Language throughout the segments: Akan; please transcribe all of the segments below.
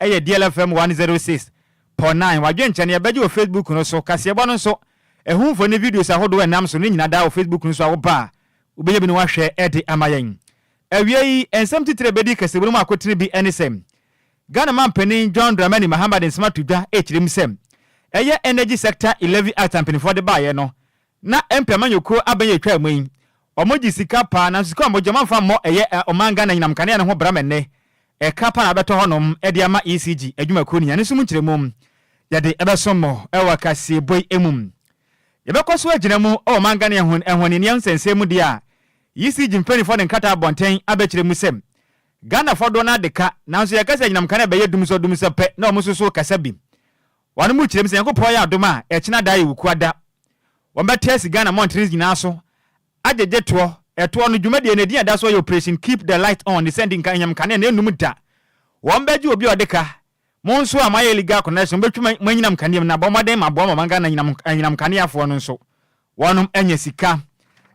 Ɛyɛ DLFM 106.9. W'adwenkyerɛ no yɛbɛgye wɔ Facebook no so. Kaseɛbɔ no nso, ɛho mfoni ne videos ahodoɔ a ɛnam so no nyinaa daa wɔ Facebook no so a woba a, wobɛnya bi na woahwɛ de ama yɛn. Awiei yi, nsɛm titire a ɛbɛdi kaseɛbɔ no mu akotene bi ne sɛ, Ghana manpanin John Dramani Mahama de nsɛm ato dwa rekyerɛ mu sɛ, ɛyɛ Energy Sector Levy Act a mpanimfoɔ de baeɛ no, na MP amanyɔkuo abɛn a ɛtwaa mu yi, wɔgye sika paa, nanso sika a wɔgye, wɔamfa ammɔ ɛyɛ ɔman Ghana anyinam nkanea no ho bra ma ɛnnɛ Ɛka pa na abɛtɔ hɔnom de ama ECG adwumakuo no nyinaa. Ne nso mu nkyerɛmu yɛde bɛsom mo wɔ kaseɛbɔ yi mu. Yɛbɛkɔ so agyina mu wɔ ɔman Ghana ɛhɔnenia nsɛnsɛm mu deɛ a ECG mpaninfoɔ de nkrataa abɔnten abɛkyerɛ mu sɛ Ghanafoɔ dodoɔ no ara de ka nanso yɛka sɛ anyinam kanea bɛyɛ dumsɔ dumsɔ pɛ na wɔn nso so kasa bi. Wɔn mu kyerɛ mu sɛ Nyankopɔn yɛ adom a ɛkyena da yɛ Wukuada wɔbɛte asi Ghana mmɔntene nyinaa so Agyegye toɔ, ɛtoɔ no dwumadie no edin a ɛda soɔ yɛ Operation Keep the Light On ne sɛ nti nka anyinam nkanea na ɛnnum da. Wɔn bɛgye obi a ɔde ka. Mo nso a moayɛ illegal connection mobɛtwi mo anyinam nkanea mu na bɔ mmɔden ma boa ma ɔman Ghana anyinam anyinam nkaneafoɔ no nso wɔnom anya sika.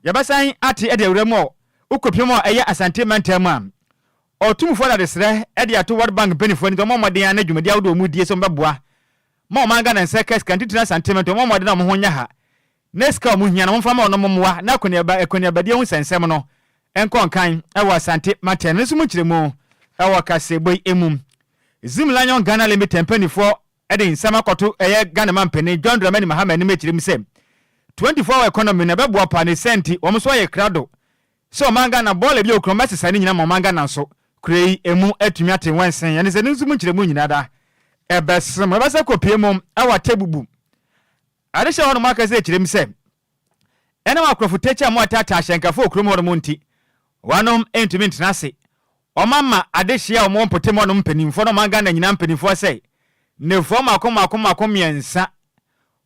Yɛbɛsan ate de awura mu wɔ Wokɔpiem a ɛyɛ Asante mantam mu a Ɔtumfoɔ de adesrɛ de ato World Bank mpaninfoɔ anim sɛ wɔmmɔ mmɔden ara na dwumadie ahodoɔ a wɔn die sɛ wɔbɛboa ma ɔman Ghana nsa ka sika ntitire Asante mantam wɔmmɔ mmɔden na wɔn ho nyɛ ha na sika a wɔhia no wɔmfa mma wɔnom mmoa na akɔneaba akɔneabadie ho nsɛnsɛm no nkɔ nkan wɔ Asante mantam no nso mu nkyerɛmu wɔ kaseɛbɔ yi mu. Zim Lion Ghana Limited mpaninfoɔ de nsɛm akɔto ɛyɛ Ghana manpanin John Dramani Mahama anim akyerɛ mu sɛ 24 hour economy no ɛbɛboa paa ne saa nti wɔn nso ayɛ krado sɛ ɔman Ghana bɔɔla bi a okura wɔbɛsesa ne nyina ma ɔman Ghana nso kuro yi ɛmu atumi ate nwɛnsen ɛne sɛ ne nso mu nkyerɛmu nyina da ɛbɛsem ɛbɛsɛ kɔpie mu wɔ Atebubu Adehyɛ hɔnom akasa kyerɛ mu sɛ, ɛnam akorɔfo takyi a wɔataataa ahyɛnkafo wɔ kurom hɔnom nti, wɔnom ntumi ntena ase. Wɔama adehyeɛ a wɔwɔ mpɔtam hɔnom mpanimfoɔ ne ɔman Ghana nyinaa mpanimfoɔ sɛ nnafua mmaako mmaako mmaako mmiɛnsa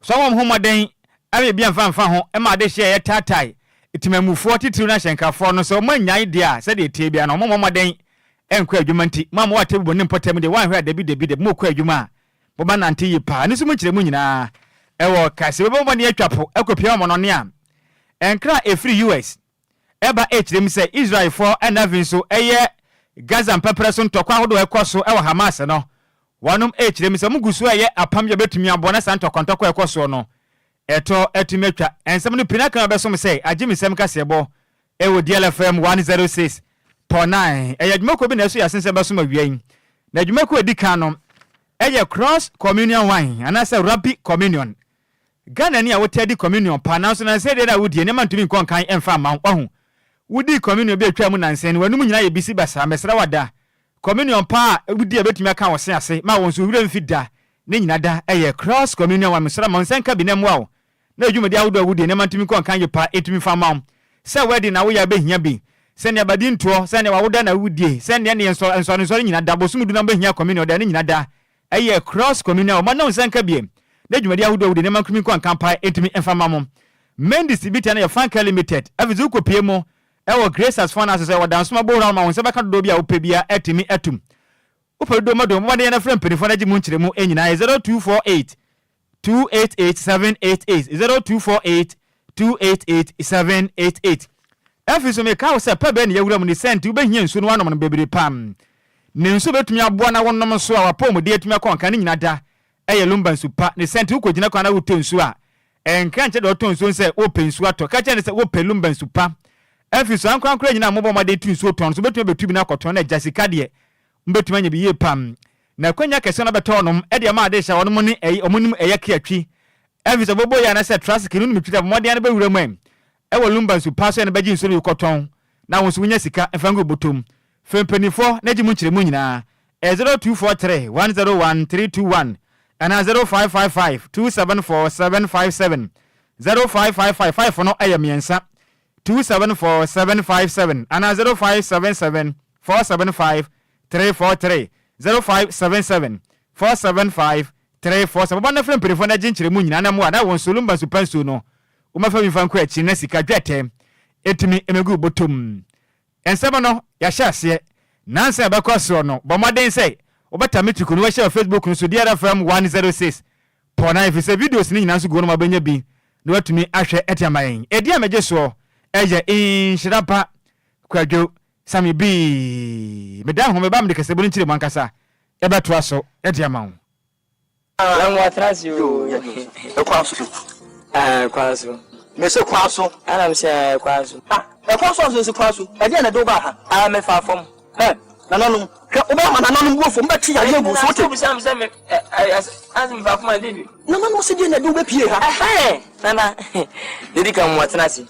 sɛ wɔmmɔ ho mmɔden ma ebi amfa mfa ho ma adehyeɛ a yɛtaatae temanmufoɔ titiriw ne ahyɛnkafoɔ no sɛ wɔannyae deɛ a sɛdeɛ ɛteɛ biara no wɔmmɔ mmɔden nkɔ adwuma nti mo a mowɔ Atebubu ne mpɔtam deɛ wɔanhwɛ a dabi dabi dabi mokɔ adwuma a Momma nante yie paa. Ne so mu nkyerɛmu nyinaa ɛwɔ ka sɛ wobɛbɔ mmɔden atwa po akɔpia amannɔne a nkra a ɛfiri US ɛba ɛkyerɛ mu sɛ Israelfoɔ ɛna afei nso ɛyɛ Gaza mpɛprɛ so ntɔkwa ahodoɔ a ɛkɔ so ɛwɔ Hamas no wɔnom ɛkyerɛ mu sɛ wɔn gu so ɛyɛ apam bi a bɛtumi aboa na saa ntɔkwa ntɔkwa a ɛkɔ soɔ no ɛtɔ atumi atwa. Nsɛm no pii na aka bɛsom sɛ agye me nsɛm kaseɛbɔ ɛwɔ DLFM 106.9. Ɛyɛ adwumakuo bi na ɛso yɛ asen sɛ bɛsom awia yi. Na adwumakuo a ɛdi kan no Ɛyɛ Cross Communion Wine anaasɛ Rabbi Communion. Ghanani a wotaa di communion paa nanso nansa yi deɛ na wodie nneɛma ntumi nkɔ nkan mfa mma wo. Wahu? Wodii communion bi a ɛtwaa mu nansa yi no, w'anom nyinaa ayɛ bisi basaa. Mesrɛ wo ada. Communion paa a wodi a ɛbɛtumi aka wo se ase ma wo nso wo werɛ mfi da ne nyina da yɛ Cross Communion Wine. Mesrɛ ma wo nsa nka bi na ɛmmoa wo na dwumadi ahodoɔ a wodie nneɛma ntumi nkɔ nkan yie paa ɛtumi mfa mma wo. Sɛ wedding na woyɛ a bɛhia bi, sɛ nea abadi ntoɔ, sɛ nea w'awoda na wodie, sɛ nea neɛ nsɔre nsɔre nyina da, bosom du na wobɛhia communion da ne nyina da. Ɛyɛ cross communion a wɔma no nsa nka bie na dwumadi ahodoɔ a wodie nneɛma ntumi nkɔ nkan paa ɛtumi mfa mma mo. Main distributor no yɛ Fanker Limited. Afei nso wokɔpie mu ɛwɔ Grace Asfon ase sɛ wɔda nsoma bowura no ma wo nsa bɛka dodoɔ bi a wopɛ biara atumi atum. Wopɛ dodoɔ ma dɔn bɔ mmɔden na frɛ mpanimfoɔ no agye mu nkyerɛmu nyinaa yɛ 0248 288 788 0248 288 788. Afei nso meka wo sɛ pɛ bɛn na yɛawura mu ne sɛ nti wobɛhia nsuo no woanom no bebree paa. Ne nsuo bɛtumi aboa na wonom nso a w'apɔwmuden atumi akɔ nkan ne nyina da ɛyɛ lumba nsu pa ne sɛ nti wokɔgyina kwan na wotɔ nsuo a ɛnka nkyerɛ deɛ ɔtɔ nsuo no sɛ wopɛ nsuo atɔ ka kyerɛ no sɛ wopɛ lumba nsu pa. Afei nso ankorankora nyinaa a mobɔ mmɔden tu nsuo tɔn nso wobɛtumi abɛtu bi no akɔtɔn na agya sika deɛ mobɛtumi anya bi yie paa. Na akwanya kɛse no bɛtɔ wɔnom de ama adehyɛ a wɔnom ne ɛy wɔn nim ɛyɛ keatwi ɛfiri sɛ bobo yi anasɛ traseke no nim twita bɔ mmɔden ara bɛwura mu ɛ ɛwɔ lumba nsu pa so ɛno bɛgye nsuo no bi kɔtɔn na wo nso wonya sika mfa ngu bɔtɔ mu frɛ mpaninfoɔ na gye mu nkyerɛmu nyinaa ɛ 0243 101 321 anaa 0555 274 757 0555 5 no ɛyɛ mmiɛnsa 274 757 anaa 0577 475 343 0577 475 347 Bɔbɔ na frɛ mpanyimfoɔ na gye nkyerɛmu nyinaa na mmoa na wɔn Solomba nsupa nsuo no wɔmfa bi mfa nkɔ akyiri na sika dwetɛ ɛtumi mmɛgu wo bɔtɔ mu. Nsɛm no yɛahyɛ aseɛ nansa a ɛbɛkɔ soɔ no bɔ mmɔden sɛ wobɛta me tuku no wahyia wɔ Facebook no so DRFM 106 pɔ na ɛfiri sɛ videos no nyinaa nso gu hɔ nom a wobɛnya bi na watumi ahwɛ de ama yɛn. Ɛdin a megye soɔ ɛyɛ Nhyira Pa Kwadwo Sammy Bee. Meda ho meba mede kasabu no nkyerɛ mu ankasa. Yɛbɛtoa so de ama wo. Na mo atena ase oo. Ɛkwan so. Ah, kwan so. Mese kwan so. Ana mese ah, kwan so. Ah, ɛkwan so anso nsi kwan so. Ɛdeɛn na ɛde wo baa ha? Ah, mefa fam. Hɛ, nananom, hwɛ, wobɛyɛ ama nananom bo afu, wɔbɛtwe yareɛ agu wo so, wote? Nana, sɛ wobisa me sɛ me, ɛ, ɛ, ase mefa fam a, ɛdeɛ bi. Nananom se deɛn na ɛde wo bɛpie ha? Ɛhɛn, nana, deɛ ɛdi kan mo atena ase.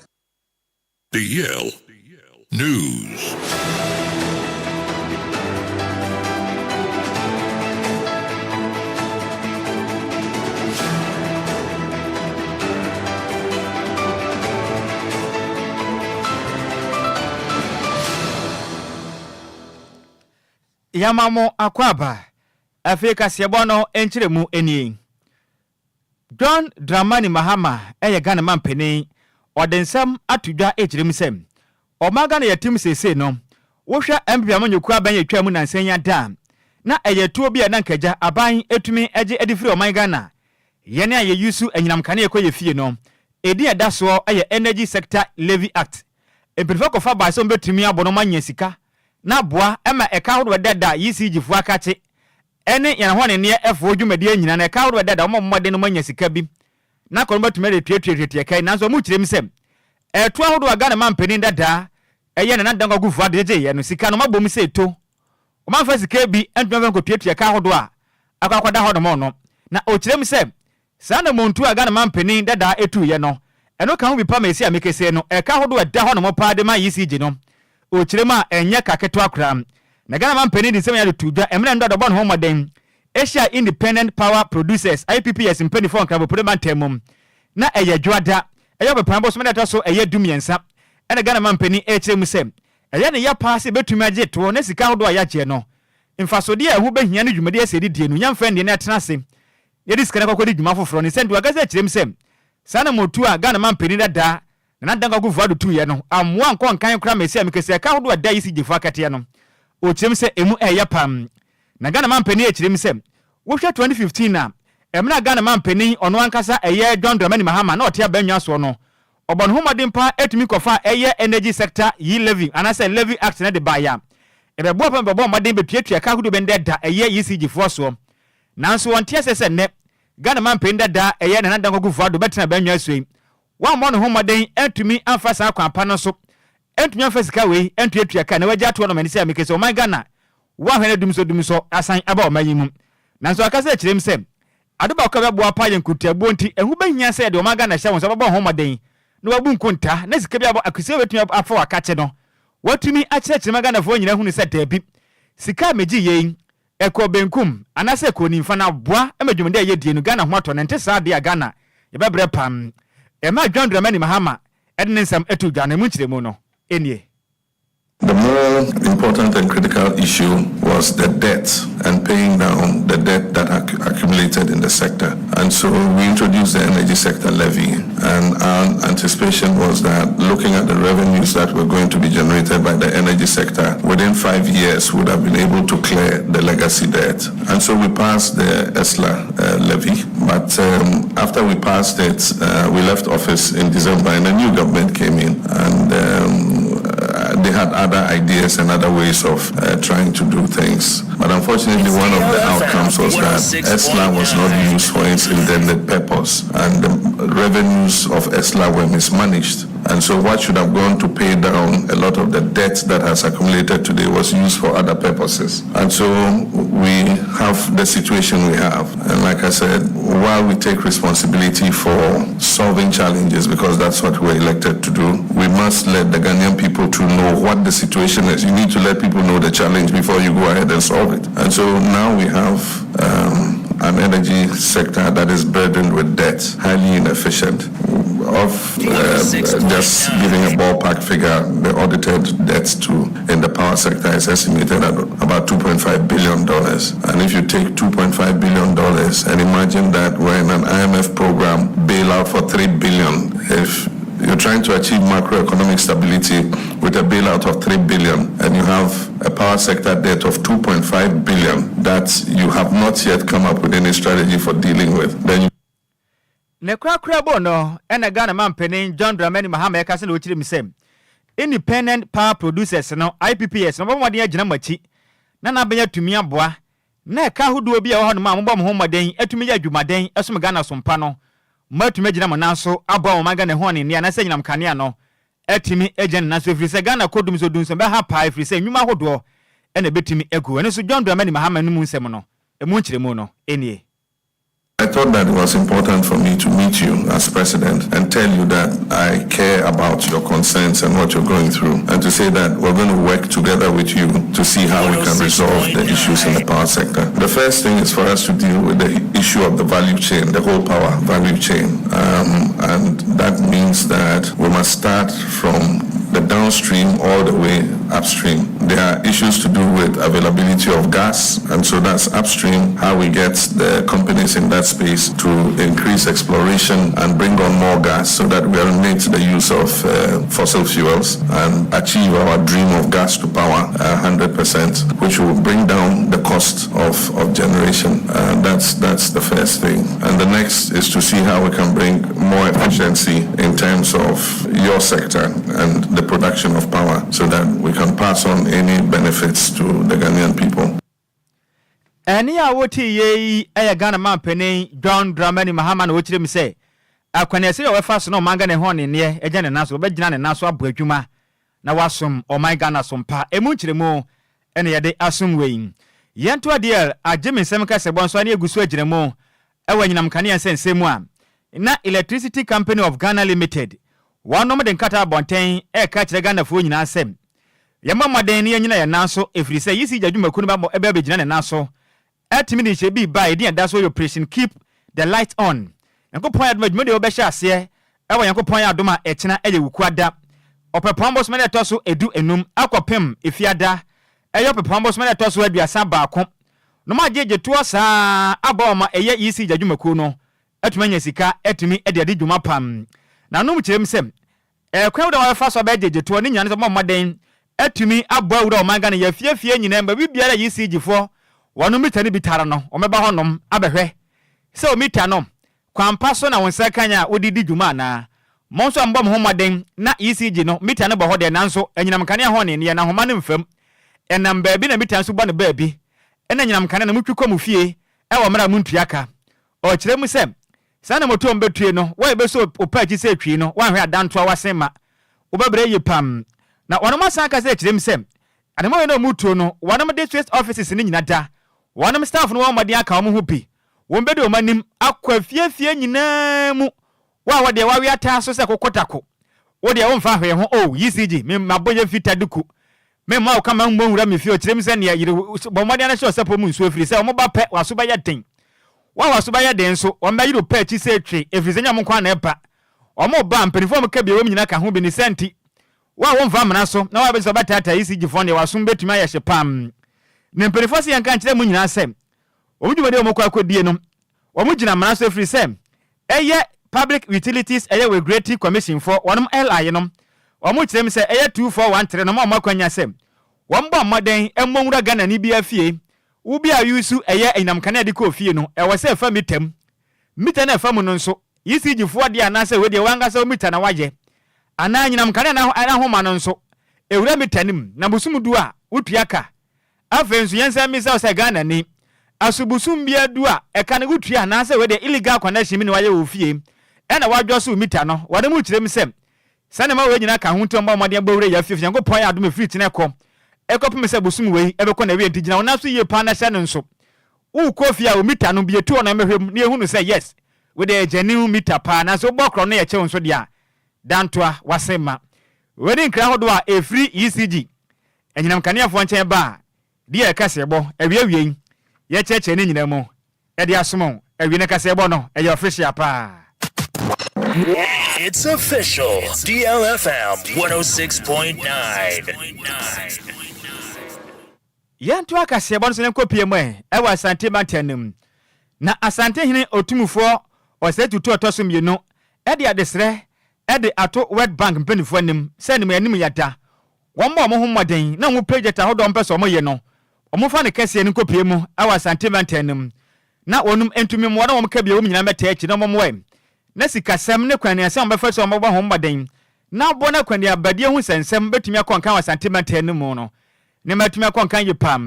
The Yale News. Yɛama mo akwaaba. Afei kaseɛbɔ no nkyerɛmu nie. John Dramani Mahama yɛ Ghana manpanin. Ɔde nsɛm ato dwa rekyerɛ mu sɛ, ɔman Ghana yɛte mu seesei no, wohwɛ NPP amanyɔkuo aban a ɛtwaa mu nansa yi ada a, na ɛyɛ tuo bi a na anka agya aban tumi gye de firi ɔman Ghana. Yɛn a yɛyusu anyinam kanea kɔ yɛ fie no, edin a ɛda soɔ yɛ Energy Sector Levy Act. Mpanyinfoɔ kɔfa bae sɛ wɔbɛtumi abɔ no anya sika na aboa ma ɛka ahodoɔ a ɛdeda ECG foɔ akakye ne yɛn ahɔnenneɛ foɔ dwumadie nyina no ɛka ahodoɔ ɛdada wɔn mmɔden no anya sika bi na kɔ no bɛtumi de tuatuatuatua ɛka yi nanso wɔn kyerɛ mu sɛ ɛtoɔ ahodoɔ a Ghana manpanin dadaa ɛyɛ Nana Dankwa Akufo Addo gyegyeeɛ no sika no wɔabɔ mu sɛ ɛto wɔn amfa sika bi antumi amfa nkɔtuatua ɛka ahodoɔ a akɔ akɔda hɔ nom no na ɔkyerɛ mu sɛ Saa anamontuo a Ghana manpanin dadaa tuiɛ no, ɛno ka ho bi pa ma ɛsi a mekesee no, ɛka ahodoɔ a ɛda hɔ nom paa de ma ECG no, ɔkyerɛ mu a ɛnyɛ ka ketewa koraa. Na Ghana manpanin de nsɛm yi ato dwa mmerɛ nnora de ɔbɔ ne ho mmɔden hyia Independent Power Producers, IPPs, mpaninfoɔ wɔ Nkrabopore mantam mu. Na ɛyɛ Dwoada, ɛyɛ Ɔpɛpɔn bosome da ɛtɔ so ɛyɛ du mmiɛnsa, ɛna Ghana manpanin rekyerɛ mu sɛ ɛyɛ ne ya paa sɛ yɛbɛtumi agye toɔ na sika ahodoɔ a yɛagyeɛ no mfasodeɛ a ɛho bɛhia ne dwumadie a ɛsɛ yɛde die no yɛmfa nnie na ɛtena ase Yɛde sika no kɔkɔdi dwuma foforɔ ne sɛnti wankasa kyerɛm sɛ saa anammɔntuo a Ghana manpanin dada Nana Dankwa Akufo Addo tuiɛ no ammoa ankɔ nkan koraa ma ɛsi a mekɛsɛ ɛka ahodoɔ a ɛda ECG foɔ akɛteɛ no ɔkyerɛm sɛ ɛmu ɛɛyɛ pam na Ghana manpanin ɛkyerɛm sɛ wohwɛ 2015 a ɛmerɛ a Ghana manpanin ɔno ankasa ɛyɛ John Dramani Mahama na ɔte abannwa soɔ no ɔbɔ ne ho mmɔden paa ɛtumi kɔfa ɛyɛ Energy Sector Yi Levy anaasɛ Levy Act no de baeɛ a ɛbɛboa paa ma bɛbɔ mmɔden bɛtuatua ɛka ahodoɔ bɛn da ɛyɛ ECG foɔ soɔ Nanso wɔnte aseɛ sɛ nnɛ, Ghana manpanin dada a ɛyɛ Nana Dankwa Akufo Addo bɛtena abannwa asuo yi. Wammɔ ne ho mmɔden antumi amfa saa kwan pa no so antumi amfa sika wei antuatua ka na wagya ato hɔ nom. Ɛne sɛ meke sɛ ɔman Ghana woahwɛ na dumsɔ dumsɔ asan aba ɔman yi mu. Nanso akasa akyerɛ mu sɛ ade baako a ɛbɛboa paa yɛ nkontaabuo nti ɛho bɛhia sɛ yɛde ɔman Ghana hyɛ wɔn nsa wɔbɛbɔ ho mmɔden na wɔabu nkontaa na sika bi a akusua bɛtumi afa wɔ akakye no wɔatumi akyerɛkyerɛ ma Ghanafoɔ nyinaa hunu sɛ daabi sika a megye yei Ɛkɔ benkum anaasɛ ɛkɔ nimfa na aboa ma dwumadi a yɛdie no Ghana ho atɔ no ɛnte saa deɛ a Ghana yɛbɛbrɛ paa. Ɛmaa John Dramani Mahama de ne nsɛm too dwa no ɛmu nkyerɛmu no nie. The more important and critical issue was the debt and paying down the debt that accumulated in the sector. And so we introduced the energy sector levy, and our anticipation was that looking at the revenues that were going to be generated by the energy sector, within five years would have been able to clear the legacy debt. And so we passed the ESLA uh, levy, but um, after we passed it, uh, we left office in December and a new government came in. And um, uh, they had other ideas and other ways of uh, trying to do things. But unfortunately, one of the outcomes was that ESLA was not used for its intended purpose, and the revenues of ESLA were mismanaged. And so what should have gone to pay down a lot of the debt that has accumulated today was used for other purposes. And so we have the situation we have. And like I said, while we take responsibility for solving challenges, because that's what we're elected to do, we must let the Ghanaian people to know what the situation is. You need to let people know the challenge before you go ahead and solve it. And so now we have um, an energy sector that is burdened with debt, highly inefficient. Of uh, just giving a ballpark figure, the audited debt to in the power sector is estimated at about $2.5 billion. And if you take $2.5 billion and imagine that we're in an IMF program bailout for $3 billion, if you're trying to achieve macroeconomic stability with a bailout of 3 billion and you have a power sector debt of 2.5 billion that you have not yet come up with any strategy for dealing with, then you Ne korakora bo no na Ghana manpanin John Dramani Mahama ɛka sɛ na ɔkyerɛ mu sɛ Independent Power Producers no, IPPs, no bɛbɔ mmɔden agyina mo akyi na n'abɛn atumi aboa. Na ɛka ahodoɔ bi a ɛwɔ hɔnom a mobɔ mo ho mmɔden atumi yɛ adwumaden som Ghana som pa no, moatumi agyina mo nan so aboa ɔman Ghana ho anenneɛ anaasɛ anyinam kanea no atumi agyina ne nan so ɛfiri sɛ Ghana kɔ dum so dunso bɛha paa ɛfiri sɛ nnwuma ahodoɔ na ɛbɛtumi agu. Ɛno nso John Dramani Mahama no mu nsɛm no, ɛmu nkyerɛmu no nie. I thought that it was important for me to meet you as president and tell you that I care about your concerns and what you're going through, and to say that we're going to work together with you to see how we can resolve the issues in the power sector. The first thing is for us to deal with the issue of the value chain, the whole power value chain. Um, and that means that we must start from the downstream all the way upstream. There are issues to do with availability of gas, and so that's upstream, how we get the companies in that space to increase exploration and bring on more gas so that we eliminate the use of uh, fossil fuels and achieve our dream of gas to power uh, 100%, which will bring down the cost of, of generation. Uh, that's, that's the first thing. And the next is to see how we can bring more efficiency in terms of your sector and the production of power so that we can pass on any benefits to the Ghanaian people. Ɛnne a wotee yei yi yɛ Ghana manpanin John Dramani Mahama na ɔkyerɛ mu sɛ akwanneɛsɛ a wɔbɛfa so na ɔman Ghana ho ɔnenneɛ agya ne nan so, wɔbɛgyina ne nan so abɔ adwuma na wasom ɔman Ghana so mpa. Ɛmu nkyerɛmu na yɛde asom wei. Yɛnto adeɛ agye me nsɛm kasɛbɔ nso ne ɛgu so agyina mu wɔ anyinam nkanea nsɛnsɛm mu a na Electricity Company of Ghana Limited wɔnom de nkrataa abɔnten reka kyerɛ Ghanafoɔ nyinaa sɛ yɛmmɔ mmɔden na yɛnyina yɛn nan so ɛfiri sɛ ECG adwumakuo no bɛbɔ bɛgyina ne nan so atumi de nhyɛ bi ba a ɛdin ɛda so yɛ Operation Keep the Light On. Nyankopɔn ayɛ adom a dwumadie wɔbɛhyɛ aseɛ wɔ Nyankopɔn ayɛ adom a ɛkyena ɛyɛ Wukuada Ɔpɛpɔn bosome da ɛtɔ so edu enum akɔpem Efiada ɛyɛ Ɔpɛpɔn bosome da ɛtɔ so 31 nom agyegye toɔ saa ara abɔ wɔn ma ɛyɛ ECG adwumakuo no atumi anya sika atumi de adi dwuma pa. Na nom kyerɛ mu sɛ ɛkwan wura wɔbɛfa so abɛgyegye toɔ ne nyinaa ne sɛ wɔbɔ mmɔden atumi abɔ awura ɔman Ghana yɛ afie afie nyinaa mu baabi biara a ECG foɔ wɔnom mita no bi tare no wɔbɛba hɔ nom abɛhwɛ sɛ wɔ mita no kwan pa so na wo nsa kan a wode di dwuma anaa. Mo nso mommɔ mo ho mmɔden na ECG no mita no bɔ hɔ deɛ nanso anyinam nkanea ho ne neɛ na ahoma no mfam ɛnam baabi na mita nso bɔ no baabi ɛna anyinam nkanea no motwi kɔ mo fie ɛwɔ mmerɛ a montua ka. Ɔkyerɛ mu sɛ, Saa na motoɔ mbɛtue no, wo a yɛbɛsɔ wo pɛ akyi sɛ twi no, woanhwɛ adantoa w'asen ma wobɛbrɛ yie pam. Na wɔnom asan akasa akyerɛ mu sɛ, Anamɔ wei na wɔn tuo no, wɔnom district offices no nyina da, wɔnom staff no wɔn mmɔden aka wɔn ho bi, wɔn bɛdi wɔn anim akɔ afie afie nyinaa mu, wo a wodeɛ wawe ataa so sɛ kokotako, wo deɛ womfa hwee ho oh, ECG, me mabɔ yɛ fita duku, Me mma wo kama mmɔ nwura me fie ɔkyerɛ mu sɛ nea yere bɔ mmɔden ara hyɛ ɔsɛpɔ mu nsuo ɛfiri sɛ wɔn ba pɛ w'aso bɛyɛ den. Wo a w'aso bɛyɛ den nso wɔn bɛyere wo pɛ akyi sɛ twe ɛfiri sɛ nyɛ wɔn nko ara na ɛba. Wɔn reba a mpanimfoɔ a wɔka bi a ɛwɔ mu nyinaa ka ho bi ne saa nti wo a womfa mmara so na woabɛgye sɛ wobɛtaataa ECG foɔ no deɛ w'asom bɛtumi ayɛ hye pam. Na mpanimfoɔ se yɛnka nkyerɛ mo nyinaa sɛ wɔn dwumadie a wɔkɔ akɔdie no wɔn gyina mmara so ɛfiri sɛ ɛyɛ Public Utilities ɛyɛ Regulatory Commission foɔ wɔnom LI nom wɔn kyerɛ mu sɛ ɛyɛ 2413 no ma wɔn akwanya sɛ wɔn bɔ mmɔden mmɔ nwura Ghanani biara fie wo bi a use ɛyɛ anyinam kanea de kɔ ofie no ɛwɔ sɛ ɛfa mita mu mita no a ɛfa mu no nso ECG foɔ deɛ anaasɛ wei deɛ wankasa wo mita na wayɛ anaa anyinam kanea no ahoma no nso ɛwura mita no mu na bosom du a wotua ka Afei nso yɛnsan mmisa wo sɛ Ghanani, aso bosom biara du a ɛka no wotua anaasɛ wei deɛ illegal connection bi na wayɛ wɔ wo fie ɛna wadwɔ so wo mita no? Wɔde mo kyerɛ mu sɛ saa nneɛma wei nyinaa ka ho nti ɔmmɔ mmɔden abɔ wura yi afie fi Nyankopɔn ayɛ adom ɛfiri kyena kɔ ɛkɔpem sɛ bosom wei ɛbɛkɔ n'awie nti gyina wo nan so yie paa na hyɛ no nso wokɔ fie a wo mita no bie to hɔ na mmɛhwɛ mu na yɛhu no sɛ yes wei deɛ ɛyɛ genuine mita paa nanso wobɔ korɔ no yɛ kyew nso deɛ a dantoa wase ma wei ne nkra ahodoɔ a ɛfiri ECG Anyinam nkaneafoɔ nkyɛn ba a, deɛ kaseɛbɔ awie awiei yɛkyerɛkyerɛ ne nyinaa mu de asom wo awie no kaseɛbɔ no ɛyɛ official paa. It's official. DLFM 106.9. Yɛntoa kaseɛbɔ no so na nkɔpie mu ɛ wɔ Asante mantam no mu. Na Asante hene Otumfoɔ Osei Tutu ɔtɔ so mmienu de adesrɛ de ato World Bank mpanimfoɔ anim sɛ anim anim yɛda Wɔmmɔ wɔn ho mmɔden na wɔn project ahodoɔ a wɔpɛ sɛ wɔyɛ no, wɔmfa no kɛseɛ no nkɔpue mu wɔ Asante mantam no mu na wɔnom ntumi mmoa na wɔn ka bio wɔn nyinaa mmɛtaa akyi na wɔmmoa na sikasɛm ne kwanuasɛm a wɔbɛfa so a wɔbɛbɔ ho mmɔden na aboa no akwanuabadie ho nsɛnsɛm bɛtumi akɔ nkan wɔ Asante mantam no mu no nneɛma atumi akɔ nkan yie paa.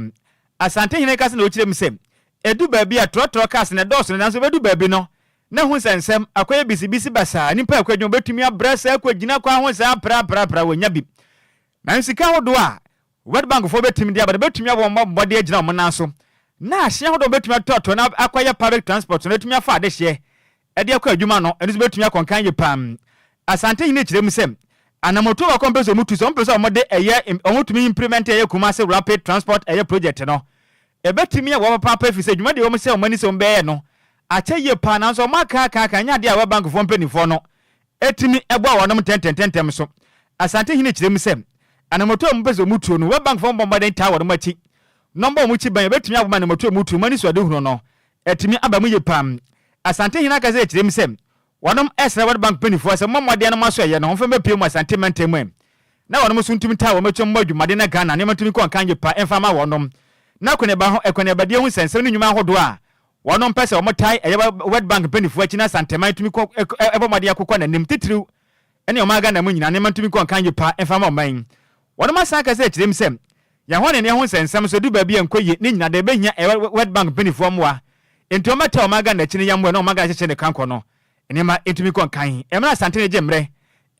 Asante hene kasa na ɔkyerɛ mu sɛ. Ɛdu baabi a trɔtrɔ cars na ɛdɔɔso no, nanso ɛbɛdu baabi no na hu sɛ nsɛm akɔyɛ bisibisi basaa. Nnipa a ɛkɔ adwuma bɛtumi abrɛ saa akɔgyina kwan ho saa praprapra, wɔnya bi. Nanso sika ahodoɔ a World Bank foɔ bɛtumi de aba no bɛtumi abɔ wɔn mmɔden agyina wɔn nan so, na ahyɛn ahodoɔ a wɔbɛtumi atɔtɔ na akɔyɛ public transport no atumi afa adehyeɛ de akɔ adwuma no, ɛno nso bɛtumi akɔ nkan yie paa. Asante Hene kyerɛ mu sɛ, anammɔtuo baako a wɔpɛ sɛ wɔtu, sɛ wɔpɛ sɛ wɔde ɛyɛ, wɔtumi implement ɛyɛ Kumasi Rapid Transport ɛyɛ project no, ɛbɛtumi aboa papaapa ɛfiri sɛ dwumadie a wɔhyɛ wɔn ani sɛ wɔbɛyɛ no akyɛ yie paa, nanso wɔaka aka aka, ɛnyɛ adeɛ a World Bank foɔ mpanimfoɔ no tumi boa wɔnom ntɛntɛntɛntɛm so. Asante Hene kyerɛ mu sɛ, anammɔtuo a wɔpɛ sɛ wɔtuo no, World Bank foɔ mmɔ mmɔden ntaa wɔnom akyi na wɔmmɔ wɔn akyi ban, ɛbɛtumi aboa ma anammɔtuo a wɔtuo mu anisoadehunu no atumi aba mu yie paa. Asante Hene akasa kyerɛ mu sɛ, wɔnom srɛ World Bank mpaninfoɔ sɛ wɔmmɔ mmɔden na wɔn asoɛeɛ no wɔmfa mmɛpue mu Asante mantam mu ɛ na wɔnom nso ntumi ntaa wɔn akyi mmɔ adwumaden na Ghana nneɛma ntumi nkɔ nkan yie paa mfa mma wɔnom na akɔneaba ho akɔneabadie ho nsɛnsɛm ne nnwuma ahodoɔ a wɔnom pɛ sɛ wɔtae ɛyɛ World Bank mpaninfoɔ akyi na Asanteman tumi kɔ bɔ mmɔden akokɔ n'anim titiriw ne ɔman Ghana mu nyinaa nneɛma ntumi nkɔ nkan yie paa mfa mma ɔman yi. Wɔnom asan akasa akyerɛ mu sɛ yɛn hɔ ne ne ho nsɛnsɛm nso ɛdu baabi a ɛnkɔ yie ne nyinaa da ɛbɛhia ɛyɛ World Bank mpaninfoɔ mmoa. Enti wɔmmɛtaa ɔman Ghana akyi ne yɛmmoa na ɔman Ghana kyekyere ne kankɔ no nneɛma ntumi nkɔ nkan. Mmerɛ Asante no gye mmerɛ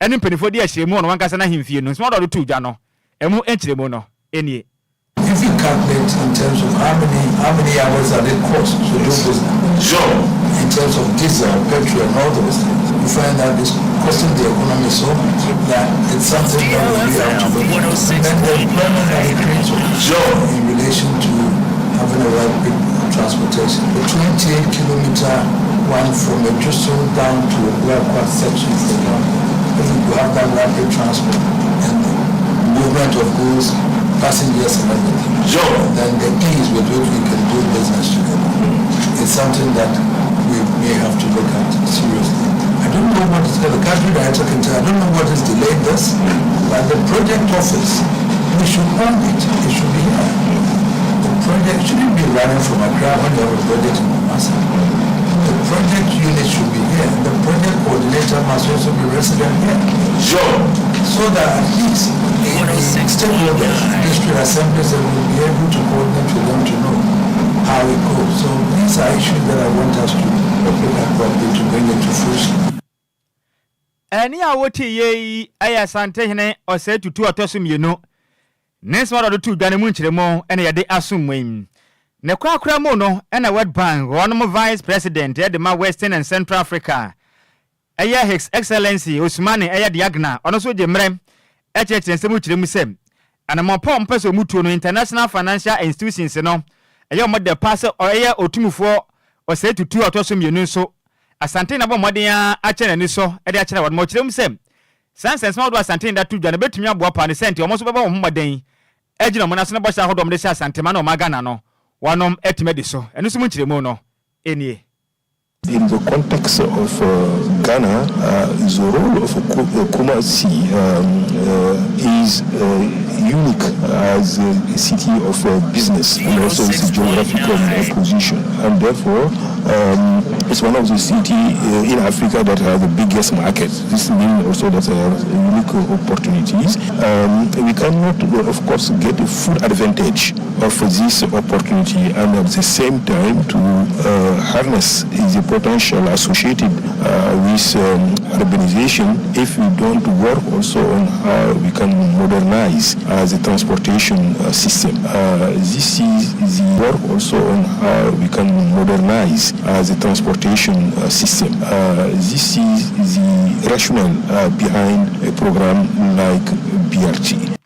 ne mpaninfoɔ di ahyiamu wɔ ɔno ankasa n'ahemfie no, nsɛm ahodoɔ a wɔde too dwa no ɛmu nkyerɛmu no nie. If you calculate in terms of how many how many hours does it cost to do business Sure. in terms of diesel, petrol and all those things, you find that it's costing the economy so much that it's something that we really have to look at. And then the employment that it creates Sure. in relation to having a rapid transportation. The 28 kilometer one from Ejusu down to Obuakwa section, for example, if we could have that rapid transport and the movement of goods, passengers and everything. Sure. Then the ease with which we can do business together is something that we may have to look at seriously. I don't know what is, the country director can tell, I don't know what has delayed this, but the project office, we should own it, it should be here. The project shouldn't be running from Accra when you have a project in Kumasi. The project unit should be here. The project coordinator must also be resident here. Sure. So that at least the stakeholders, district assemblies, they will be able to coordinate with them to know how it goes. So these are issues that I want us to look at properly to bring it to fruition. Ɛnne a wotiiɛ yi yɛ Asantehene Osei Tutu a ɔtɔ so mmienu ne nsɛm a ɔde too dwa no mu nkyerɛmu na yɛde asom mo yi. Ne korakora mu no na World Bank wɔnom Vice President de ma Western and Central Africa ɛyɛ His Excellency Ousmane ɛyɛ Diagna, ɔno nso gye mmerɛ kyerɛkyerɛ nsɛm mu kyerɛ mu sɛ anammɔn pa a wɔpɛ sɛ wɔtuo no International Financial Institutions no ɛyɛ wɔn dɛ paa sɛ ɔyɛ otumfoɔ Osei Tutu a ɔtɔ so mmienu nso Asante na abɔ mmɔden ara akyerɛ n'anisɔ de akyerɛ wɔn ma ɔkyerɛ mu sɛ saa nsɛnsɛm ahodoɔ a Asante de ato dwa no bɛtumi aboa paa ne sɛ nti wɔn nso bɛbɔ wɔn ho mmɔden agyina wɔn nan so na bɔhyɛ ahodoɔ a wɔde hyɛ Asanteman ne ɔman Ghana no wɔnom atumi adi so. Ɛno nso mu nkyerɛmu no nie. In the context of uh, Ghana, uh, the role of Kumasi um, uh, is unique as a city of business and also its geographical position. And therefore, um, it's one of the cities in Africa that has the biggest market. This means also that there are unique opportunities. Um, we cannot, of course, get a full advantage of this opportunity and at the same time to harness the potential associated with um, urbanization if we don't work also on how we can modernize the transportation system. This is the work also on how we can modernize the transportation system. This is the rationale behind a program like BRT.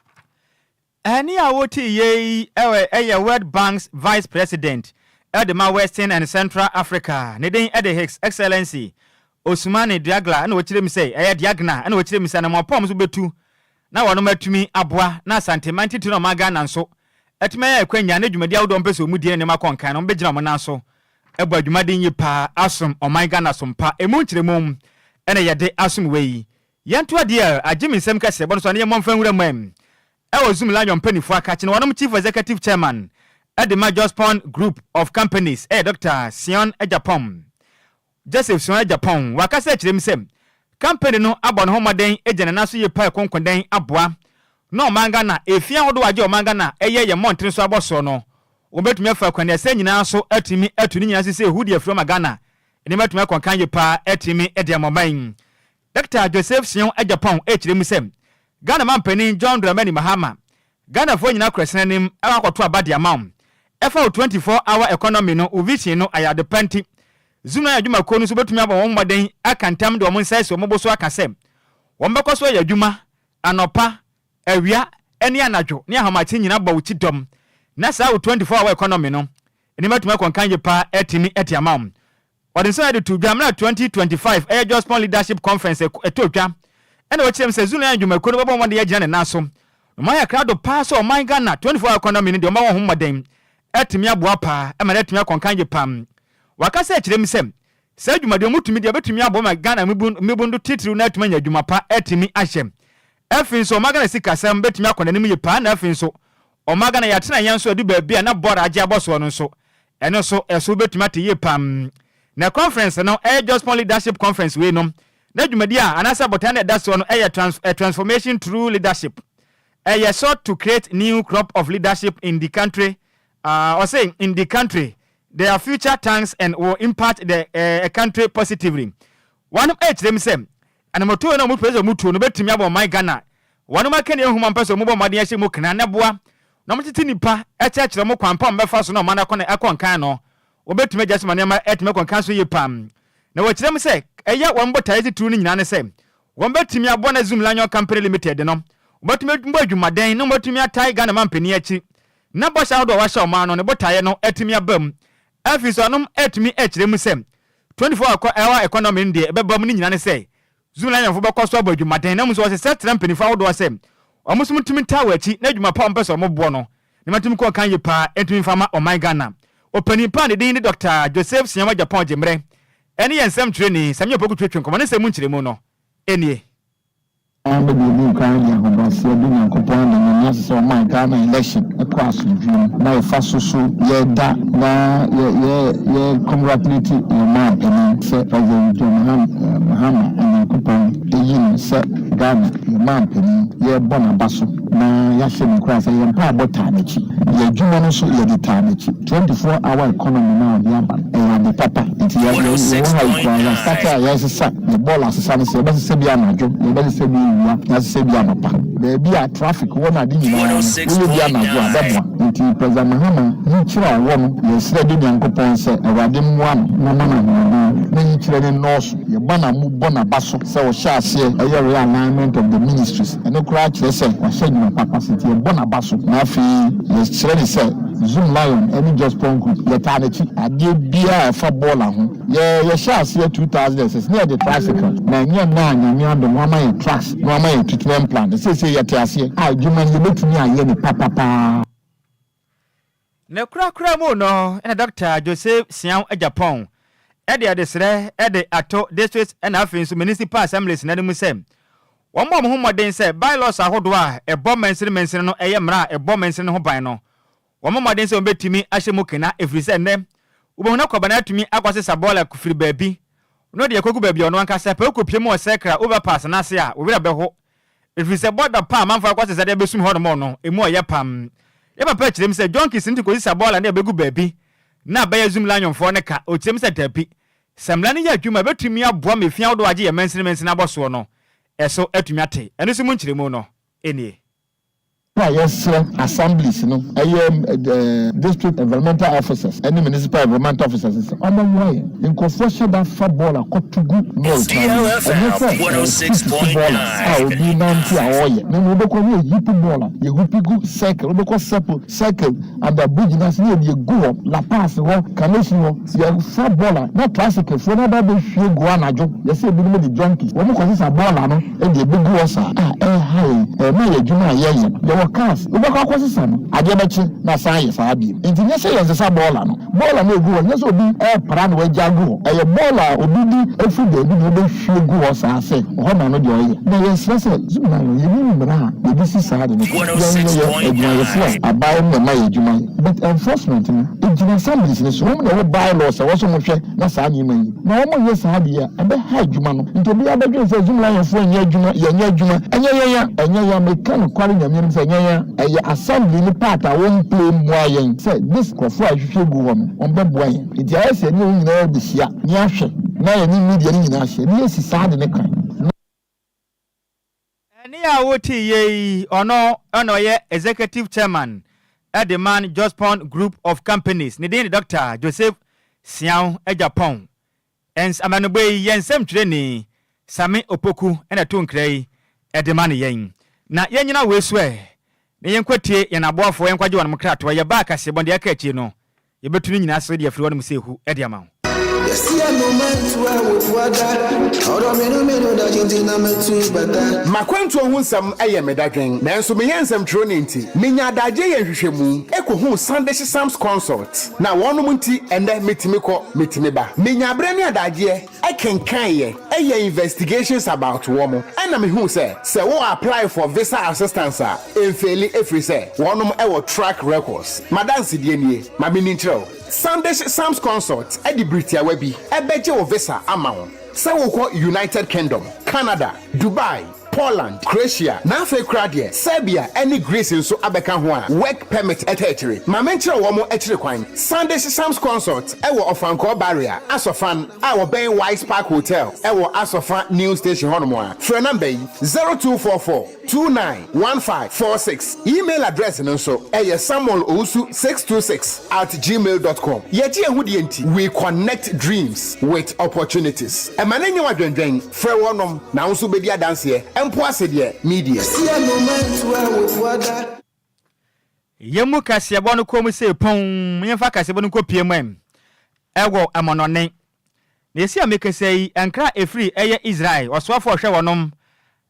Ɛnne a wotiiɛ yi yɛ World Bank's Vice President de ma Western and Central Africa, ne din de His Excellency Ousmane Diagla na ɔkyerɛ mu sɛ, ɛyɛ Diagna na ɔkyerɛ mu sɛ anammɔn pa a wɔn nso bɛtu na wɔnom atumi aboa na Asanteman titiri ne ɔman Ghana nso atumi ayɛ akwanya ne dwumadi ahodoɔ a wɔpɛ sɛ wɔn die ne nneɛma kɔ nkan no wɔbɛgyina wɔn nan so abɔ adwumaden yie paa asom ɔman Ghana som pa. Ɛmu nkyerɛmu na yɛde asom wei. Yɛnto adeɛ a agye me nsam kɛseɛ bɔ no so a ne yɛmmɔ mfa nwura mu ɛ. Ɛwɔ Zoomlion mpaninfoɔ akakye no wɔnom Chief Executive Chairman de ma Jospong Group of Companies yɛ Dɔkta Sean Agyapong. Joseph Sean Agyapong, wakasa akyerɛ mu sɛ company no abɔ ne ho mmɔden gyina ne nan so yie paa ɛkonkoden aboa na ɔman Ghana efie ahodoɔ a agye ɔman Ghana ɛyɛ yɛn mmɔntene so abɔsoɔ no. Wɔbɛtumi afa akwannuasa nyinaa so atumi atu ne nyinaa so sɛ ehu de afiri ama Ghana nneɛma atumi akɔ nkan yie paa atumi de ama ɔman yi. Dɔkta Joseph Siong Agyapong rekyerɛ mu sɛ Ghana manpanin John Dramani Mahama, Ghanafoɔ nyinaa kura sini anim akɔ akɔto aba de ama wo. Ɛfa wo 24 hour economy no, wo vision no ayɛ ade pa nti, Zoomlion adwumakuo no nso bɛtumi abɔ wɔn mmɔden aka ntam de wɔn nsa asi wɔn bo so aka sɛ wɔbɛkɔ so ayɛ adwuma anɔpa, awia ne anadwo ne ahomakye nyina bɔ wo ti dɔm na saa wo 24 hour economy no nneɛma atumi akɔ nkan yie paa atumi de ama wo. Wɔde nsɛm de too dwa mmerɛ a 2025 ɛyɛ Jospong Leadership Conference ɛtɔɔ dwa ɛna wɔkyerɛ mu sɛ Zulian dwumakuo no bɛbɔ mmɔden agyina ne nan so na wɔayɛ krado paa sɛ ɔman Ghana 24 hour economy no deɛ wɔbɛwɔ ho mmɔden atumi aboa paa ma no atumi akɔ nkan yie paa. Wɔakasa akyerɛ mu sɛ saa dwumadie wɔtumi deɛ ɛbɛtumi aboa ma Ghana mmabun do titiriw no atumi anya adwuma pa atumi ahyɛ. Afei nso ɔma Ghana sikasɛm bɛtumi akɔ n'anim yie paa na afei nso ɔma Ghana yɛatena yɛn nso adu baabi a na bɔɔl agye abɔ soɔ no nso ɛno nso ɛso bɛtumi ate yie paa. Na conference no ɛyɛ Jospong Leadership Conference wei no na dwumadi a anaasɛ botae no ɛda soɔ no ɛyɛ trans, transformation through leadership. Ɛyɛ sought to create new crop of leadership in the country ɔse in the country their future tanks and will impact the country positively. Wɔnom ɛkyerɛ mu sɛ Anamɔtuo no a wɔpɛ sɛ wɔtuo no bɛtumi abɔ ɔman Ghana. Wɔnom aka nea nhoma mpɛ sɛ wɔbɔ mmɔden ahyɛ mu kena na boa na wɔtete nnipa kyerɛkyerɛ wɔn kwan pa a wɔbɛfa so na ɔman no akɔ akɔ nkan no. Wɔbɛtumi agya so ma nneɛma atumi akɔ nkan so yie paa. Na wɔkyerɛ mu sɛ ɛyɛ wɔn botaeɛ titiriw no nyinaa ne sɛ wɔbɛtumi aboa na Zoom Lanyon Company Limited no wɔbɛtumi abɔ adwumaden na wɔatumi atae Ghana mampanin akyi na bɔhyɛ ahodoɔ a wɔahyɛ ɔman no ne botaeɛ no atumi aba mu. Afei nso anom atumi akyerɛ mu sɛ 24 hour economy no deɛ ɛbɛba mu no nyinaa ne sɛ Zoomlion fo bɛkɔ so abɔ adwumaden na mmom nso wɔsesɛ tra mpanyinfoɔ ahodoɔ sɛ wɔn nso ntumi ntaa wɔn akyi na adwuma pa a wɔpɛ sɛ wɔn boɔ no nneɛma ntumi kɔ nkan yie paa ntumi mfa ma ɔman Ghana. Ɔpanin pa a ne din de Dɔkta Joseph Siaw Agyapong Gyemmerɛ ɛne yɛn nsɛmtwerɛni Sammy Opoku twetwe nkɔmmɔ ne nsɛm mu nkyerɛmu no nie. Na me deɛ mii kwan de ahobrɛaseɛ do Nyankopɔn ada Nyame ase sɛ ɔmaa Ghana election kɔɔ asomdwoeɛ mu na yɛfa so so yɛ da na yɛ yɛ yɛ congratulate yɛn man panin sɛ President John Mahama Nyankopɔn ayi no sɛ Ghana yɛn man panin yɛ bɔ n'aba so na yɛahyɛ no nkuran sɛ yɛn mpaabɔ taa n'akyi yɛn adwuma no nso yɛde taa n'akyi 24 hour economy no a ɔde aba no ɛyɛ ade papa nti yɛ yɛ yɛwɔ ha yi koraa yɛ start a yɛresesa Yɛ bɔɔl asesa no sɛ yɛbɛsesa bi anadwo, yɛbɛsesa bi awia, na yɛasesa bi anɔpa. Baabi a traffic wɔ no ade nyinaa no, woyɛ bi anadwo a, ɛbɛboa. Nti President Mahama, yikyerɛ a ɔwɔ no, yɛsrɛ de Nyankopɔn sɛ Awurade mmoa no na ɔma no ahoɔden na yikyerɛ no nnɔɔso. Yɛbɔ no amu bɔ n'aba so sɛ ɔhyɛ aseɛ yɛ realignment of the ministries. Ɛno koraa kyerɛ sɛ wahyɛ adwuma papa ase nti yɛbɔ n'aba so. Na afei yɛsrɛ no sɛ Zoom Lion ne Jospong Group, yɛtaa n'akyi. Adeɛ biara a ɛfa bɔɔla ho, Yɛ yɛhyɛɛ aseɛ 2006 na yɛde tricycle na ɛnyɛ nnɛ a Nyame adom wama yɛ trucks na wama yɛ treatment plant seesei yɛte aseɛ a adwuma no yɛbɛtumi ayɛ no papapaa. Ne korakora mu no na Dɔkta Joseph Siaw Agyapong de adesrɛ de ato District na afei nso Municipal Assemblies no anim sɛ wɔmmɔ wɔn ho mmɔden sɛ by-laws ahodoɔ a ɛbɔ mansini mansini no yɛ mmara a ɛbɔ mansini no ho ban no Wɔmmɔ mmɔden sɛ wɔbɛtumi ahyɛ mu kena, ɛfiri sɛ nnɛ, wobɛhu na Kwabena atumi akɔsesa bɔɔla firi baabi na ɔde akɔgu baabi a ɔno ankasa pɛ. Wokɔpue mu wɔ Circle overpass no ase a, wo werɛ bɛho, ɛfiri sɛ bɔɔla pa a amanfoɔ akɔsesa de abɛsum hɔnom no, ɛmu ɔyɛ pam. Yɛn papa kyerɛ mu sɛ junkies no tumi kɔsesa bɔɔla no de abɛgu baabi na abɛyɛ Zoom Lanyonfoɔ no ka. Ɔkyerɛ mu sɛ dabi, sɛ mmara no yɛ adwuma a, ɛbɛtumi aboa ma efi ahodoɔ a agye yɛn mansini mansini abɔ soɔ no, ɛso atumi ate. Ɛno nso mu nkyerɛmu no nie. Na yɛsrɛ assemblies no, ɛyɛ district environmental officers ne municipal environmental officers sɛ wɔn mmoa yɛn. Nkurɔfoɔ hyɛ da fa bɔɔla kɔto gu lɔre kwan no mu. Ɛnyɛ sɛ ɛyɛ street so bɔɔla a obi nante a ɔreyɛ, na mmom wobɛkɔ ne yɛheapi bɔɔla, yɛhupi gu circle, wobɛkɔ circle, circle under bridge no ase ne yɛde agu hɔ, La Paz hɔ, Kaneshie hɔ. Yɛfa bɔɔla na tricycle-foɔ no aba abɛhwie gu hɔ anadwo. Yɛsɛ ebinom de junkies, wɔn kɔsesa bɔɔla no de ɛbɛgu hɔ saa a, ɛreha yɛn, ɛrema yɛn adwuma a yɛyɛ no. Yɛwɔ cars, wobɛkɔ akɔsesa no, adeɛ bɛkye na asan ayɛ saa bio. Nti nyɛ sɛ yɛnsesa bɔɔla no. Bɔɔla no a ɛgu hɔ, nyɛ sɛ obi repra na wagya agu hɔ. Ɛyɛ bɔɔla a obi de afiri baabi na ɔbɛhwie gu hɔ saa sɛ ɔhɔ na ɔno deɛ ɔyɛ. Na yɛsrɛ sɛ, Zubina no, yɛnni mmara a yɛde si saa ade no kwan. Yɛn yɛyɛ adwumayɛfoɔ a aban no na ɛma yɛn adwuma yɛ, but enforcement no, Egyina assemblies no so, wɔn na ɛwɔ bylaws a ɛwɔ sɛ wɔhwɛ na saa nneɛma yi. Na wɔn nyɛ saa deɛ a, ɛbɛha adwuma no. Nti obiara bɛdwene sɛ Zoomlion foɔ nyɛ adwuma, yɛnyɛ adwuma. Ɛnyɛ yɛn a. Ɛnyɛ yɛn, meka nokware Nyame anim sɛ ɛnyɛ yɛn, ɛyɛ assembly no part a wɔn play mmoa yɛn sɛ this nkurɔfoɔ a yɛhwehwɛ gu hɔ no wɔn bɛboa yɛn. Nti ayɛ sɛ yɛne wɔn nyinaa bɛhyia na yɛahwɛ na yɛne media no nyinaa ahyia na yɛasi saa ade no kwan na. Ɛnne a wotee yei, ɔno na ɔyɛ Executive Chairman de man Jospong Group of Companies. Ne din de Dɔkta Joseph Siaw Agyapong. Ɛns amanobɔ yi, yɛn nsɛmtwerɛni, Same Opoku na ɛto nkra yi de ma no yɛn. Na yɛnnyina wei so ɛ, na yɛnkɔtie yɛn aboafoɔ, yɛnkɔgye wɔnom nkratoɔ. Yɛba akaseɛbɔ no, deɛ aka akyire no, Yɛbɛtu ne nyinaa so de afiri hɔnom sɛ ehu de ama wo. M'akwantuo ho nsɛm yɛ me dadwen, nanso meyɛ nsɛmtwerɛni nti, menya adagyeɛ yɛ nhwehwɛmu kɔhuu Sandeshe Sams Consult, na wɔnom nti ɛnnɛ metumi kɔ, metumi ba. Menya berɛ ne adagyeɛ kenkaneeɛ, yɛɛ investigations about wɔn, ɛna mehuu sɛ, sɛ wo apply for visa assistance a, ɛmfeeli ɛfiri sɛ wɔnom wɔ track records. M'adansedie nie, ma menni nkyerɛ wo. Sandish Sams Consult de bere tiawa bi bɛgye wo visa ama wo sɛ wokɔ United Kingdom, Canada, Dubai, Poland, Croatia, na afei koraa deɛ Serbia ne Greece nso abɛka ho a work permit ta akyire. Ma menkyerɛ wɔn akyiri kwan. Sandish Sams Consult wɔ Ɔfankɔɔ Barrier, Asɔfan, a wɔbɛn Wise Park Hotel wɔ Asɔfa New Station hɔnom a, frɛ number yi, 0244 291546. Email address no nso yɛ samuelowusu626@gmail dot com. Yɛgye yɛn ho die nti, we connect dreams with opportunities. Ɛma no nyɛ wo adwendwen, frɛ wɔnom na wo nso wobɛdi adanseɛ, mpo ase deɛ media. Yɛmmu kaseɛbɔ no kɔn mu sei pɔnn, yɛmfa kaseɛbɔ no nkɔpue mu ɛ, ɛwɔ amɔnɔne. Na ɛsi a mekasa yi, nkra a ɛfiri ɛyɛ Israel ɔsoafoɔ a ɔhwɛ wɔnom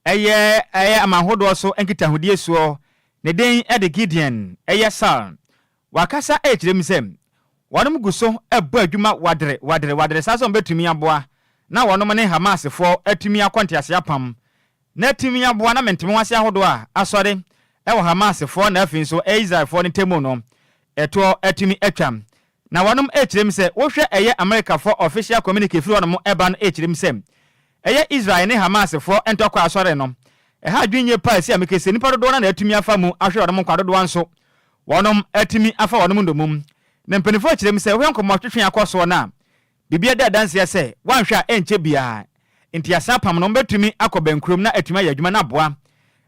ɛyɛ ɛyɛ aman hodoɔ so nkitahodie soɔ, ne din de Gideon, ɛyɛ Saul. Wakasa rekyerɛ mu sɛ, wɔnom gu so bɔ adwuma wadere wadere wadere saa sɛ wɔbɛtumi aboa na wɔnom ne Hamasfoɔ atumi akɔ nteaseɛ apam na atumi aboa na mentemehoase ahodoɔ a asɔre wɔ Hamasfoɔ na afei nso Israelfoɔ no ntamu no ɛtoɔ atumi atwa. Na wɔnom rekyerɛ mu sɛ wohwɛ ɛyɛ Amerikafoɔ official communique firi hɔnom ɛba no rekyerɛ mu sɛ ɛyɛ Israel ne Hamasfoɔ ntɔkwa asɔre no ɛha adwene yie paa ɛsi a mekese nnipa dodoɔ no na atumi afa mu ahwere wɔnom nkwa dodoɔ nso wɔnom atumi afa wɔnom ndomum. Na mpaninfoɔ rekyerɛ mu sɛ wohwɛ nkɔmmɔ twetwe akɔ soɔ no a biribi da adanseɛ sɛ woanhwɛ a ɛnkyɛ biara ntease apam no wɔbɛtumi akɔ bɛnkurom na atumi ayɛ adwuma na aboa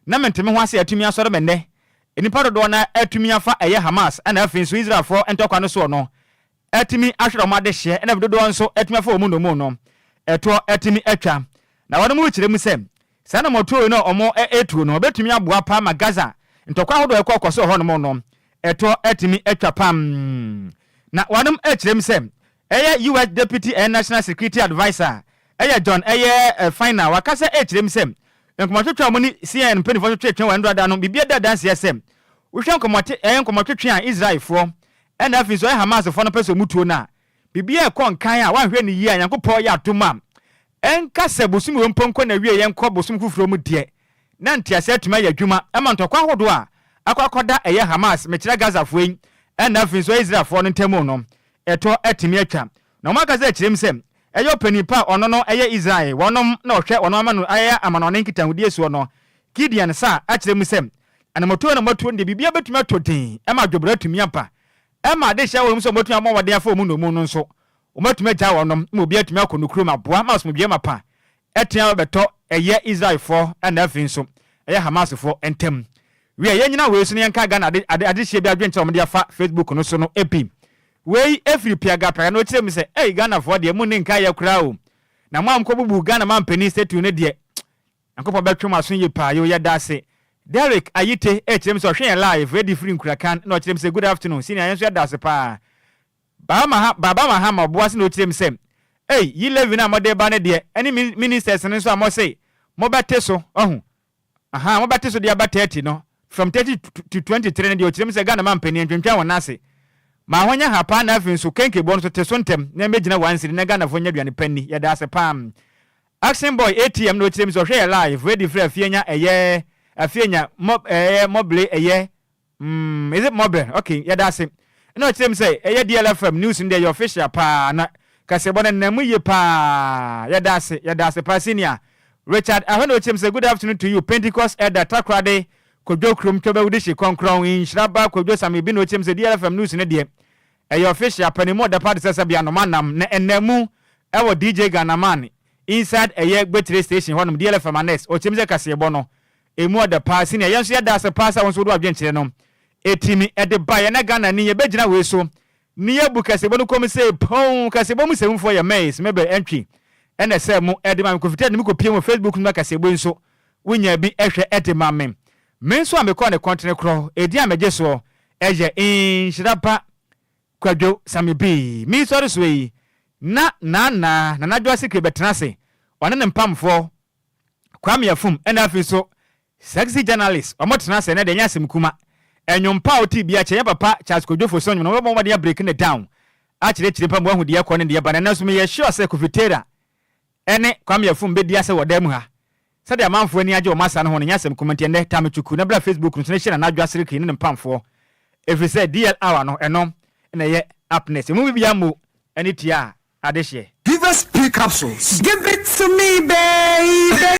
na mente me ho ase atumi asɔre me nnɛ Nnipa dodoɔ no ara atumi afa ɛyɛ Hamas ɛna afei nso Israelfoɔ ntɔkwa no soɔ no atumi ahwere wɔn adehyeɛ ɛna afei dodoɔ nso atumi afa wɔn mu nnommum no ɛtoɔ atumi atwa. Na wɔnom rekyerɛ mu sɛ saa anammɔtuo wei no a wɔn retuo no ɛbɛtumi aboa paa ma Gaza ntɔkwa ahodoɔ a ɛkɔ kɔ so wɔ hɔnom no ɛtoɔ atumi atwa pam. Na wɔnom rekyerɛ mu sɛ ɛyɛ US Deputy ɛyɛ National Security Adviser ɛyɛ John ɛyɛ Fina wakasa rekyerɛ mu sɛ Nkɔmmɔtwetwe a wɔne CNN mpanimfoɔ twetwee wɔ nnora da no, biribi da adanseɛ sɛ, wohwɛ nkɔmmɔte ɛyɛ nkɔmmɔtwetwe a Israelfoɔ ɛna afei nso ɛyɛ Hamasfoɔ no pɛ sɛ wɔtuo no a, biribi a ɛkɔ nkan a woanhwɛ no yie a Nyankopɔn yɛ adom a, ɛnka sɛ bosome wei mpo nkɔ n'awieɛ nkɔ bosom foforɔ mu deɛ, na nteaseɛ atumi ayɛ adwuma ma ntɔkwa ahodoɔ a akɔ akɔda ɛyɛ Hamas, mekyerɛ Gazafoɔ yi, ɛna afei nso ɛyɛ Israelfoɔ no ntamu no, ɛtɔ atumi atwa. Na wɔakasa akyerɛ mu sɛ, Ɛyɛ ɔpanin pa a ɔno no yɛ Israel wɔnom na ɔhwɛ wɔnom ama no ayɛ amanɔne nkitahodie soɔ no, Gideon sa akyerɛ mu sɛ, Anamɔtuo na moatuo no deɛ biribiara bɛtumi atɔ din ma adwobrɛ atumi aba ma adehyeɛ wɔ mu sɛ wɔbɛtumi abɔ mmɔden afa wɔn nnommum no nso wɔatumi agyaa wɔnom ma obiara atumi akɔ ne kurom aboa ma asomdwoeɛ mapa atumi aba bɛtɔ ɛyɛ Israelfoɔ ɛna afei nso ɛyɛ Hamasfoɔ ntam. Wiɛ, yɛnnyina wei so na yɛnka Ghana ade ade adehyeɛ bi adwenkyerɛ a wɔde afa Facebook no so no bi. Wei firi Piaga Piaga na ɔkyerɛ mu sɛ, Ei Ghanafoɔ deɛ monni nkaeɛ koraa o. Na mo a mokɔbubuu Ghana mampanin statue no deɛ, Nyankopɔn bɛtwe mo aso yie paa. Yoo yɛda ase. Derrick Ayite rekyerɛ mu sɛ ɔhwɛ yɛn live adi firi Nkurakan na ɔkyerɛ mu sɛ good afternoon senior yɛn nso yɛda ase paa. Baba Maha Baba Mahama ɔboa se na ɔkyerɛ mu sɛ, Ei yi levy no a mode ba no deɛ ɛne ministers no nso a mose mobɛte so wahu Ahaa mobɛte so de aba 30 no, from 30 to 23 no deɛ ɔkyerɛ mu sɛ Ghana mampanin ntwentwɛn wɔn nan ase ma ho nyɛ ha paa na afei nso kenke boɔ no nso te so ntɛm na ɛmmɛgyina one cedi na Ghanafoɔ nya aduane pa nni. Yɛda ase paa. Action boy ATM na ɔkyerɛ mu sɛ ɔhwɛ yɛ live ready firi Afienya ɛyɛ Afienya mɔ ɛyɛ mɔble ɛyɛ Mm is it mobile? Okay, yɛda ase. Ɛna ɔkyerɛ mu sɛ ɛyɛ DLFM news no deɛ ɛyɛ official paa na kaseɛbɔ no nam mu yie paa. Yɛda ase, yɛda ase paa senior. Richard Ahwɛ na ɔkyerɛ mu sɛ, Good afternoon to you, Pentecost Elder Takoradi Kodwo Kurom Twɛbawudi Hye Kɔnkrɔn Nhyira Ba Kodwo Same Bi na ɔkyerɛ mu sɛ DLFM News no deɛ ɛyɛ official panimu ɔda pa de sɛ sɛbea anoma nam na ɛnam mu ɛwɔ DJ Ghanaman inside ɛyɛ Gbetre station hɔnom DLFM Annex. Ɔkyerɛ mu sɛ kaseɛbɔ no ɛmu ɔda paa. Senior, yɛn nso yɛda ase paa sɛ wo nso wode w'adwenkyerɛ no ɛtumi ɛde ba yɛn na Ghana ni yɛbɛgyina wei so ne yɛbu kaseɛbɔ no kɔm sɛ pɔn. Kaseɛbɔ mu sɛmfoɔ yɛ Mays Mebɛ Ɛntwi ɛna sɛ mo ɛde ma me Kofi ne mekɔpie mu Facebook no ma kaseɛbɔ yi nso wonya bi ɛhwɛ ɛde ma me. Me nso a mekɔɔ ne kɔntene korɔ ɛdi a megye soɔ ɛyɛ Nhyira Ba Kwadwo Same Bii. Mi sɔre soɔ yi na Nana Nana Asikre bɛtena ase, ɔne ne mpamfoɔ Kwame Afum ɛna afei nso sexy journalist ɔmo tena ase. Ɛnɛ deɛ ɛnyɛ asɛm kuma. Ɛnwompa a wote bi akyɛ yɛn papa Charles Kodwo Foso nwom no, wɔbɛbɔ mmɔden abreak ne down akyerɛkyerɛ mpa mu ahu deɛ ɛkɔ ne deɛ ba. Na ɛnɛ nso meyɛ sure sɛ Kofi Tera ɛne Kwame Afum bɛdi asɛ wɔ dan mu ha sɛdeɛ amanfoɔ ani agye wɔn asa no ho no. Nyɛ asɛm kuma. Nti ɛnɛ tame tuku na bra Facebook no so na hyɛ Nana Adwo Asereke ne ne mpamfoɔ, ɛfiri sɛ DL hour no ɛno na ɛyɛ up next. Ɛmu bibia mmo ɛne tia a adehyeɛ. Givers P capsules. Give it to me, babe.